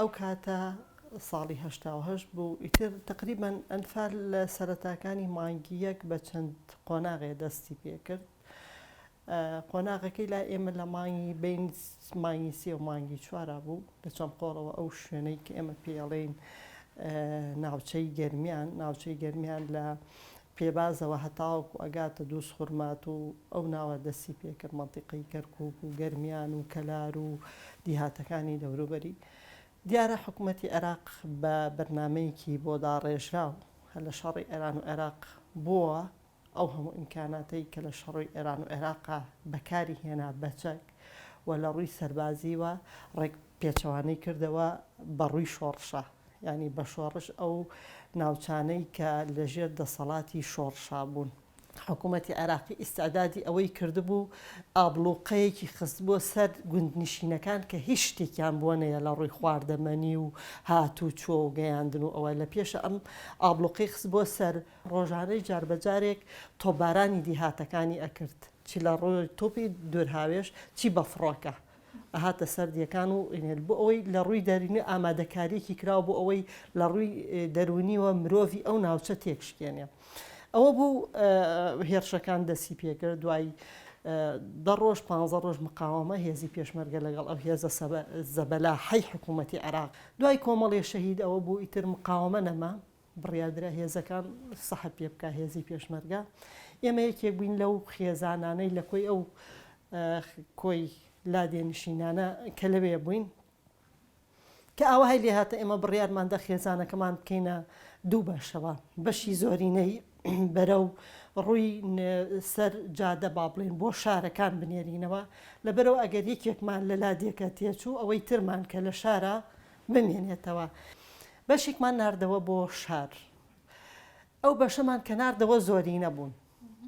ئەو کاتە ساڵی 88 بوو ئیتر تقریبان ئەنفال لە سەرەتاکانی مانگی یەک بە چەند قۆناغێ دەستی پێکرد قۆناغەکەی لای ئێمە لە مانگی بین مانگی سێ و مانگی چوارا بوو لە چەند قۆڵەوە ئەو شوێنەی کە ئێمە پێڵێین ناوچەی گەرمیان ناوچەی گەرمیان لە پێبازەوە هەتاوەکو ئەگاتە دووزخورماتوو و ئەو ناوە دەستی پێکرد مەنتیقەی کەرکوک و گەرمیان و کەلار و دیهاتەکانی دەوروبەری. دیارە حکومەتی عێراق بە بەرنامەیەکی بۆ داڕێژراو هەر لە شەڕی ئێران و عێراق بۆوە ئەو هەموو ئیمکاناتەی کە لە شەڕی ئێران و عێراقا بەکاری هێنا بە چەک و لە ڕووی سەربازیوە ڕێک پێچەوانەی کردەوە بە ڕووی شۆڕشا. یانی بە شۆڕش ئەو ناوچانەی کە لە ژێر دەسەڵاتی شۆڕشا بوون. حکوومەتی عێراقی ئیستعدادی ئەوەی کردبوو ئابڵووقەیەکی خستبووە سەر گوندنشینەکان کە هیچ شتێکیان بۆ نەیە لە ڕووی خواردەمەنی و هاتوچۆ و گەیاندن و ئەوە لە پێشە ئەم ئابڵووقەی خستبووە سەر ڕۆژانەی جاربەجارێک تۆپبارانی دیهاتەکانی ئەکرد چ لە ڕووی تۆپی دوورهاوێژ چی بە فڕۆکە. ئەهاتە سەر دیەکان و بۆ ئەوەی لە ڕووی دەرونی ئامادەکاریەکی کراوە بۆ ئەوەی لە ڕووی دەرونیوە مرۆڤی ئەو ناوچە تێکشکێنێ ئەوە بوو هێرشەکان دەسی پێکرد دوای دە ڕۆژ پ ڕۆژ مقاومە هێزی پێشمەرگە لەگەڵ ئەو هێزە زەبەلاحەی حکوومەتی عێراق دوای کۆمەڵێ شەهید ئەوە بوو ئیتر مقاومە نەما بڕیاردرا هێزەکان سەحب پێ بکا هێزی پێشمەرگە ئێمە یەکێک بووین لەو خێزانانەی لە کۆی ئەو کۆی لادێ نشینانە کە لەوێ بووین کە ئاوهای لێ هاتە ئێمە بڕیارماندا خێزانەکەمان بکەینە دوو بەشەوە بەشی زۆرینەی بەرەو ڕووی سەر جادە با بڵێن بۆ شارەکان بنێرینەوە لەبەرەوە ئەگەر یەکێکمان لە لادێکە تێچوو ئەوەی ترمان کە لە شارە بمێنێتەوە. بەشێکمان ناردەوە بۆ شار. ئەو بەشەمان کە ناردەوە زۆرینە بوون.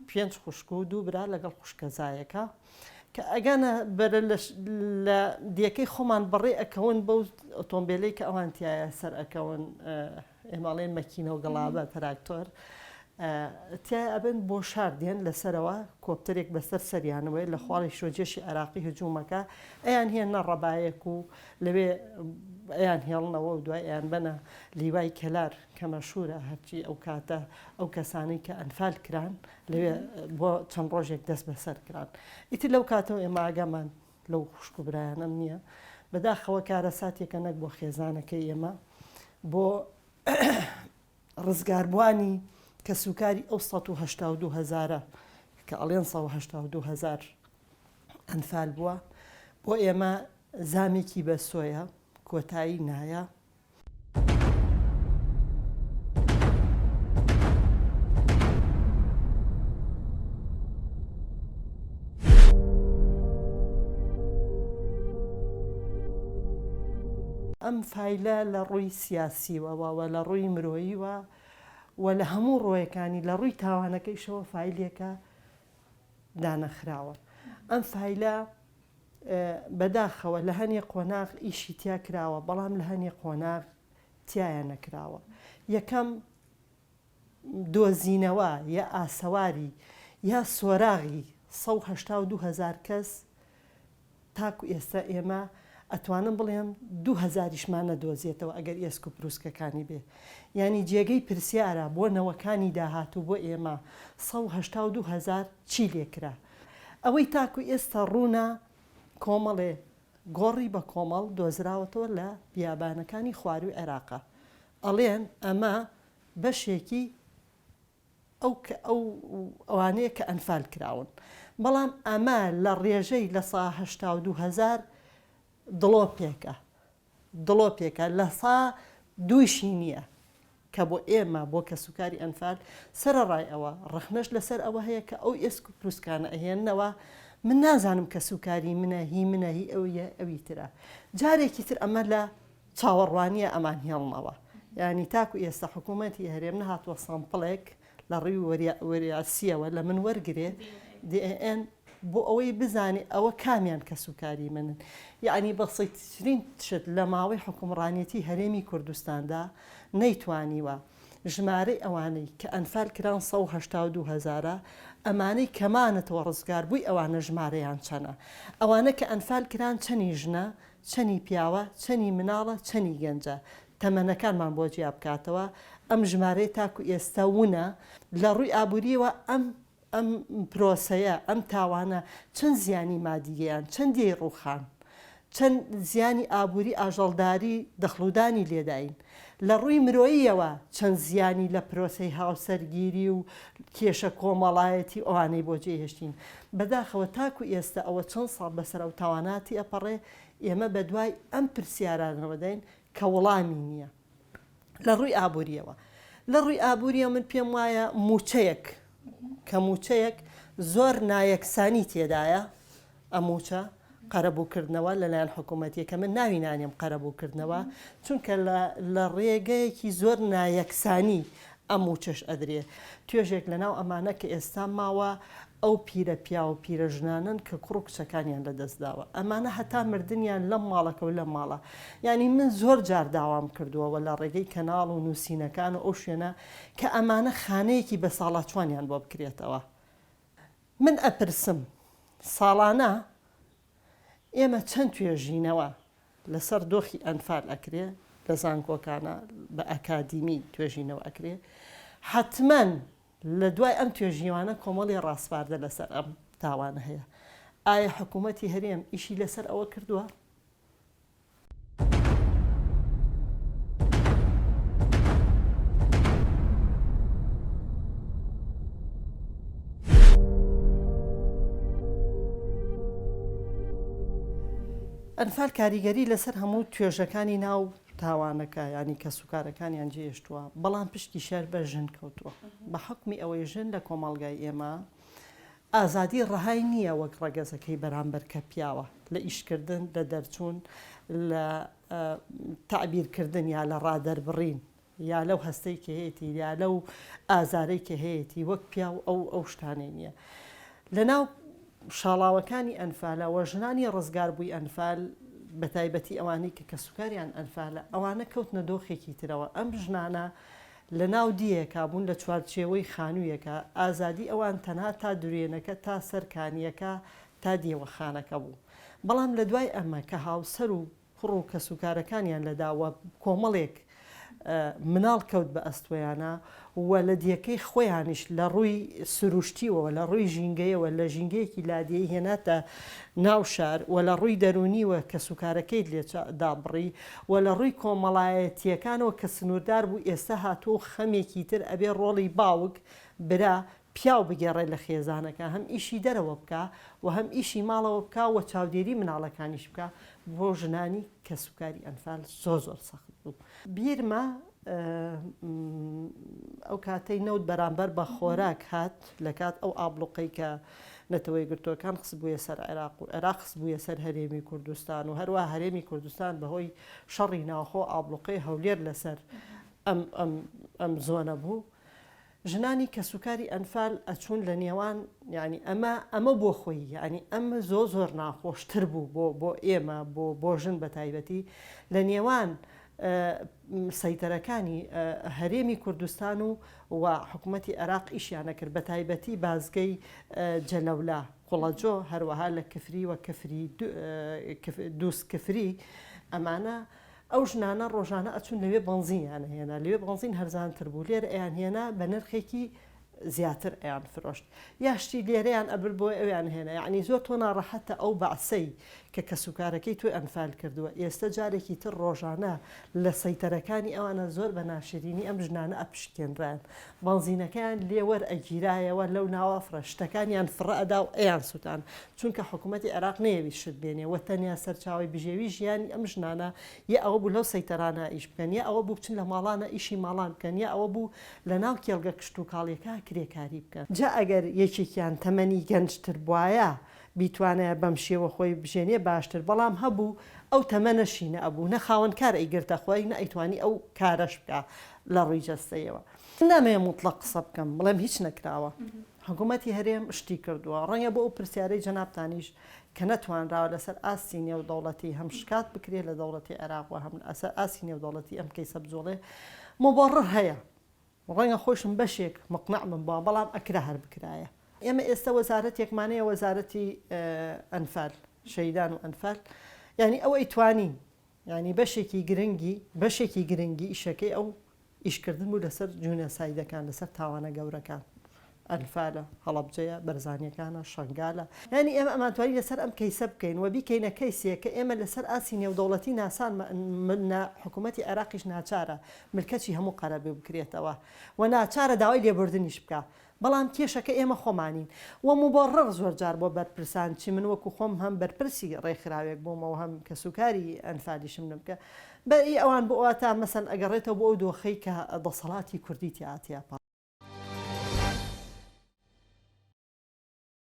پێنج خوشک و دوو برا لەگەڵ خوشکەزایەکە کە ئەگەنە بەرە لە دێکەی خۆمان بەڕێ ئەکەون بەو ئۆتۆمبیلەی کە ئەوان تایە سەر ئەکەون ئێمە ئەڵێن مەکینە و گەڵابە تراکتۆر تیای ئەبن بۆ شار دێن لەسەرەوە کۆپتەرێک بەسەر سەریانەوەی لە خواڵی شۆجێشی عێراقی هجوومەکە ئەیان هێنە ڕەبایەک و لەوێ ئەیان هێڵنەوە و دوای ئەیان بەنە لیوای کەلار کە مەشهورە هەرچی ئەو کاتە ئەو کەسانەی کە ئەنفال کران لەوێ بۆ چەند ڕۆژێک دەست بەسەر کران ئیتر لەو کاتەوە ئێمە ئاگامان لەو خوشک و برایانەم نییە بەداخەوە کارەساتێکە نەک بۆ خێزانەکەی ئێمە بۆ ڕزگاربووانی کەسوکاری ئەو 182 هەزارە کە ئەڵێن 182 هەزار ئەنفال بووە بۆ ئێمە زامێکی بەسۆیە کۆتایی نایە. ئەم فایلە لە ڕووی سیاسیوە و لە ڕووی مرۆییوە و لە هەموو ڕووەکانی لە ڕووی تاوانەکەیشەوە فایلێکە دانەخراوە. ئەم فایلە بەداخەوە لە هەنێ قۆناغ ئیشی تیا کراوە، بەڵام لە هەنێ قۆناغ تیایا نەکراوە. یەکەم دۆزینەوە یا ئاسەواری یا سۆراغی 182 هەزار کەس تاکو ئێستا ئێمە ئەتوانم بڵێم دوو هەزاریشمان نەدۆزێتەوە ئەگەر ئێسک و پروسکەکانی بێ یانی جێگەی پرسیارە بۆ نەوەکانی داهاتوو بۆ ئێمە 182 هەزار چی لێکرا ئەوەی تاکو ئێستا ڕوونە کۆمەڵێ گۆڕی بە کۆمەڵ دۆزراوەتەوە لە بیابانەکانی خواروی عێراقا ئەڵێن ئەمە بەشێکی ئەو کە ئەو ئەوانەیە کە ئەنفال کراون بەڵام ئەمە لە ڕێژەی لە سا 82 هەزار دڵۆپێکە دڵۆپێکە لە سا دووشی نییە کە بۆ ئێمە بۆ کەسوکاری ئەنفال سەرەڕای ئەوە ڕەخنەش لەسەر ئەوە هەیە کە ئەو ئێسک و پروسکانە ئەهێننەوە من نازانم کەسوکاری منە هی منە هی ئەویە ئەوی ترە جارێکی تر ئەمە لە چاوەڕوانیە ئەمان هێڵنەوە یانی تاکو ئێستا حکوومەتی هەرێم نەهاتووە سامپڵێک لە ڕووی وەریاسیەوە لە من وەرگێ DN بۆ ئەوەی بزانێ ئەوە کامیان کەسوکاری منن یعنی بەسیترین شت لە ماوەی حکومڕانیەتی هەرێمی کوردستاندا نەیتوانیوە ژمارەی ئەوانەی کە ئەنفال کران 182 هەزارە ئەمانەی کەمانەتەوە ڕزگار بووی ئەوانە ژمارەیان چەنە ئەوانە کە ئەنفال کران چەنی ژنە؟ چەنی پیاوە، چەنی مناڵە، چەنی گەنجە، تەمەنەکانمان بۆ جیا بکاتەوە، ئەم ژمارەیە تاکو ئێستا ونە، لە ڕووی ئابوورییەوە ئەم ئەم پرۆسەیە، ئەم تاوانە چەند زیانی مادی گەیاند، چەند دێی ڕووخان، چەند زیانی ئابووری ئاژەڵداری دەخڵودانی لێداین، لە ڕووی مرۆییەوە چەند زیانی لە پرۆسەی هاوسەرگیری و کێشە کۆمەڵایەتی و ئەوانەی بۆ جێهێشتین. بەداخەوە تاکو ئێستا ئەوە چەند ساڵ بەسەر ئەو تاوانە تێئەپەڕێ، ئێمە بەدوای ئەم پرسیارانەوە دێین کە وەڵامی نییە. لە ڕووی ئابوورییەوە، لە ڕووی ئابوورییەوە من پێم وایە مووچەیەک کە مووچەیەک زۆر نایەکسانی تێدایە، ئەم مووچە قەرەبووکردنەوە لەلایەن حکوومەتیە کە من ناوی نانێم قەرەبووکردنەوە چونکە لە ڕێگەیەکی زۆر نایەکسانی ئەم مووچەش ئەدرێ. توێژێک لەناو ئەمانە کە ئێستا ماوە ئەو پیرە پیاو و پیرە ژنانەن کە کوڕ و کچەکانیان لەدەست داوە. ئەمانە هەتا مردنیان لەم ماڵەکە و لەم ماڵە. یانی من زۆر جار داوام کردووە و لە ڕێگەی کەناڵ و نووسینەکان و ئەو شوێنە کە ئەمانە خانەیەکی بەساڵاچوانیان بۆ بکرێتەوە. من ئەپرسم ساڵانە ئێمە چەند توێژینەوە لەسەر دۆخی ئەنفال ئەکرێ لە زانکۆکانە بە ئەکادیمی توێژینەوە ئەکرێ حەتمەن لە دوای ئەم توێژیوانە کۆمەڵی ڕاسپاردە لەسەر ئەم تاوانە هەیە ئایا حکوومەتی هەرێم ئیشی لەسەر ئەوە کردووە؟ ئەنفال کاریگەری لەسەر هەموو توێژەکانی ناو تاوانەکە یانی کەسوکارەکانیان جێهێشتووە، بەڵام پشکی شەر بەر ژن کەوتووە بە حوکمی ئەوەی ژن لە کۆمەڵگای ئێمە ئازادی ڕەهای نییە وەک ڕەگەزەکەی بەرامبەر کە پیاوە لە ئیشکردن، لە دەرچوون، لە تەعبیرکردن یا لە ڕادەربڕین یا لەو هەستەی کە هەیەتی یا لەو ئازارەی کە هەیەتی وەک پیاو ئەو ئەو شتانەی نییە. لەناو شاڵاوەکانی ئەنفالە و ژنانی ڕزگاربووی ئەنفال بەتایبەتی ئەوانەی کە کەسوکاریان ئەنفالە ئەوانە کەوتنە دۆخێکی ترەوە ئەم ژنانە لە ناو دییەکا بوون لە چوارچێوەی خانوویەکا، ئازادی ئەوان تەنها تا دروێنەکە تا سەر کانییەکە تا دێوەخانەکە بوو. بەڵام لە دوای ئەمە کە هاوسەر و کوڕ و کەسوکارەکانیان لەدا و کۆمەڵێک مناڵ کەوت بە ئەستۆیانا و لە دییەکەی خۆیانیش لە ڕووی سروشتییەوە لە ڕووی ژینگەیەوە لە ژینگەیەکی لادێی هێناتە ناو شار و لە ڕووی دەروونیوە کەسوکارەکەیت لێ دابڕی و لە ڕووی کۆمەڵایەتییەکانەوە کە سنووردار بوو ئێستا هاتووە و خەمێکی تر ئەبێ ڕۆڵی باوک، برا، پیاو بگێڕێ لە خێزانەکە هەم ئیشی دەرەوە بکا و هەم ئیشی ماڵەوە بکا و چاودێری مناڵەکانیش بکا بۆ ژنانی کەسوکاری ئەنفال زۆر زۆر سەخت بوو. بیرمە ئەو کاتەی نەوت بەرامبەر بە خۆراک هات لە کات ئەو ئابڵوقەی کە نەتەوە یەکگرتووەکان خستبوویە سەر عێراق و عێراق خستبوویە سەر هەرێمی کوردستان و هەروەها هەرێمی کوردستان بەهۆی شەڕی ناوخۆ ئابڵوقەی هەولێر لەسەر ئەم ئەم ئەم زۆنە بوو ژنانی کەسوکاری ئەنفال ئەچوون لە نێوان یانی ئەمە ئەمە بۆ خۆی یانی ئەمە زۆ زۆر ناخۆشتر بوو بۆ بۆ ئێمە بۆ بۆ ژن بە تایبەتی لە نێوان سەیتەرەکانی هەرێمی کوردستان و و حکوومەتی عێراق ئیشیانە کرد بە تایبەتی بازگەی جەلەولا قوڵەجۆ هەروەها لە کفری و کفری دووس کفری ئەمانە ئەو ژنانە ڕۆژانە ئەچوون لەوێ بەنزینیان ئەهێنا، لەوێ بەنزین هەرزانتر بوو، لێرە ئەیانهێنا بە نرخێکی زیاتر ئەیانفرۆشت، یا شتی لێرەیان ئەبرد بۆ ئەوێیان ئەهێنا، یەعنی زۆر تۆ ناڕەحەتە ئەو بەعسەی کە کەسوکارەکەی تۆی ئەنفال کردووە ئێستە جارێکی تر ڕۆژانە لە سەیتەرەکانی ئەوانە زۆر بە ناشرینی ئەم ژنانە ئەپشکێنران، بەنزینەکەیان لێ وەرئەگیرایەوە لەو ناوە فڕە شتەکانیان فڕە ئەدا و ئەیانسوتان چونکە حکومەتی عێراق نەیەویست شت بێنێ و تەنیا سەرچاوەی بژێوی ژیانی ئەم ژنانە یا ئەوە بوو لەو سەیتەرانە ئیش بکەن یا ئەوە بوو بچن لە ماڵانە ئیشی ماڵان بکەن یا ئەوە بوو لە ناو کێڵگە کشتوکاڵیەکە کرێکاری بکەن. جا ئەگەر یەکێکیان تەمەنی گەنجتر بوایە بیتوانایە بەم شێوە خۆی بژێنێ باشتر بەڵام هەبوو ئەو تەمەنەشی نە ئەبوو نە خاوەن کار ئەیگرتە خۆی نە ئەیتوانی ئەو کارەش بکا لە ڕووی جەستەیەوە. نامەوێ موتڵەق قسە بکەم بڵێم هیچ نەکراوە حکوومەتی هەرێم شتی کردووە ڕەنگە بۆ ئەو پرسیارەی جەنابتانیش کە نەتوانراوە لەسەر ئاستی نێودەوڵەتی هەم شکات بکرێ لە دەوڵەتی عێراق و هەم لەسەر ئاستی نێودەوڵەتی ئەم کەیسە بجوڵێ موبەڕڕ هەیە ڕەنگە خۆیشم بەشێک مقنع بم بەوە بەڵام ئەکرا هەر بکرایە. ئێمە ئێستا وەزارەتێکمان هەیە وەزارەتی ئەنفال، شەهیدان و ئەنفال. یانی ئەو ئەیتوانی یانی بەشێکی گرنگی بەشێکی گرنگی ئیشەکەی ئەو ئیشکردن بوو لەسەر جونەسایدەکان لەسەر تاوانە گەورەکان ئەنفالە، هەڵەبجەیە، بەرزانیەکانە، شەنگالە. یانی ئێمە ئەمانتوانی لەسەر ئەم کەیسە بکەین و بیکەینە کەیسێک کە ئێمە لەسەر ئاستی نێودەوڵەتی ناسانمان حکوومەتی عێراقیش ناچارە ملکەچی هەموو قەرەبوو بکرێتەوە و ناچارە داوای لێبوردنیش بکا بەڵام کێشەکە ئێمە خۆمانین و موبەڕڕ زۆر جار بۆ بەرپرسان چی من وەکو خۆم هەم بەرپرسی ڕێکخراوێک بوومە و هەم کەسوکاری ئەنفالیشم نمکە بە ئی ئەوان بۆ ئەوە تا مەسەن ئەگەڕێتەوە بۆ ئەو دۆخەی کە دەسەڵاتی کوردی تیا تێپەڕ.